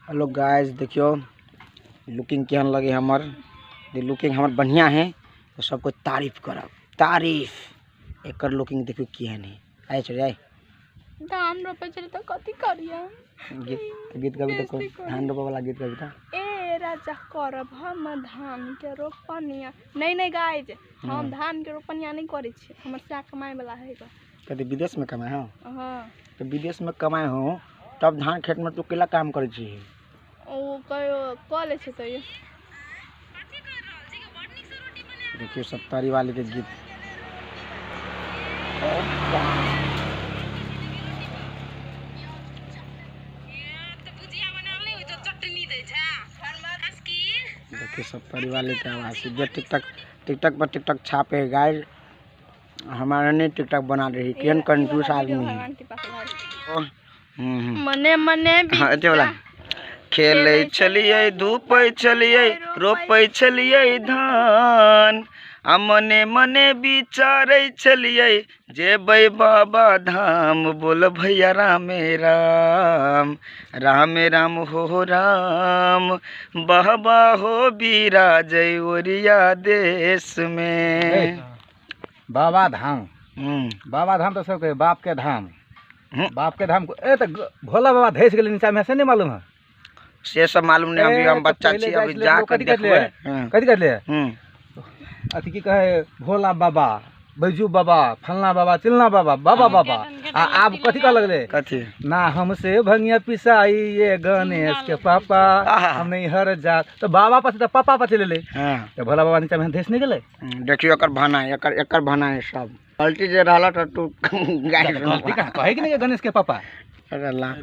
Hello guys, देखियो looking केहन लगे हमर। लुकिंग हमर बढ़िया है तो सबको तारीफ करब, तारीफ। एकर लुकिंग देखियो केहन है। आइ चल आइ। धान रोपे छलै तऽ कथी करियै? गीत गीत गाबी तऽ बेइज्जती करी। धान रोपे वाला गीत गाबी तऽ। ए राजा करब हम धान के रोपनिया। नहीं नहीं गाइज, हम धान के रोपनिया नहीं करै छी, हमर सएह कमाइ वाला है ग। कथी विदेश में कमाए हो? हाँ। तो विदेश में कमाए हो तब धान खेत में तू केला काम करै छी? ओ कहियो कऽ लै छै तैयो। देखियो सप्तारी वाले के गीत। देखियो सप्तारी वाले के आवाज से टिकटक टिकटक पर टिकटक छापे गाय। हमारा नहीं टिकटक बना रही, केहन कंजूस आदमी है। भगवान कृपा से भऽ गेल। हम्म। मने मने हाँ, एते वाला खेलै छलियै, धूपै छलियै, रोपै छलियै धान, आ मने मने विचारै छलियै जेबै बाबा धाम। बोल भैया रामे राम, रामे राम हो राम, बाबा हो बिराजै ओरिया देश में। बाबा धाम। बाबा धाम तऽ सबके बाप के धाम। बाप के धाम ए तऽ भोला बाबा धसि गेलै नीचा में, से नहि मालूम है? से सब मालूम नहीं, अभी ए, हम तऽ बच्चा पहिले छी, जाइ अभी छलै जा लोक के कथी कहै देखबै। छलै? कथी कहै छलै? अथी की कहै, भोला बाबा, बैजू बाबा, फलना बाबा, चिलना बाबा, बाबा बाबा। आ आब कथी कहऽ लगलै? कथी? ना हमसे भंगिया पिसाई ये गणेश के पापा, आहा। हम नहीं हर जात। तऽ बाबा पाछे तऽ पापा पाछे लेलै। तऽ भोला बाबा नीचा में धसि नहि गेलै? देखियौ एकर भाना, एकर भाना है सब गलती जे रहल तऽ तू गाय गलती कहाँ कहै कि नहि गणेश के पापा? अरे ला।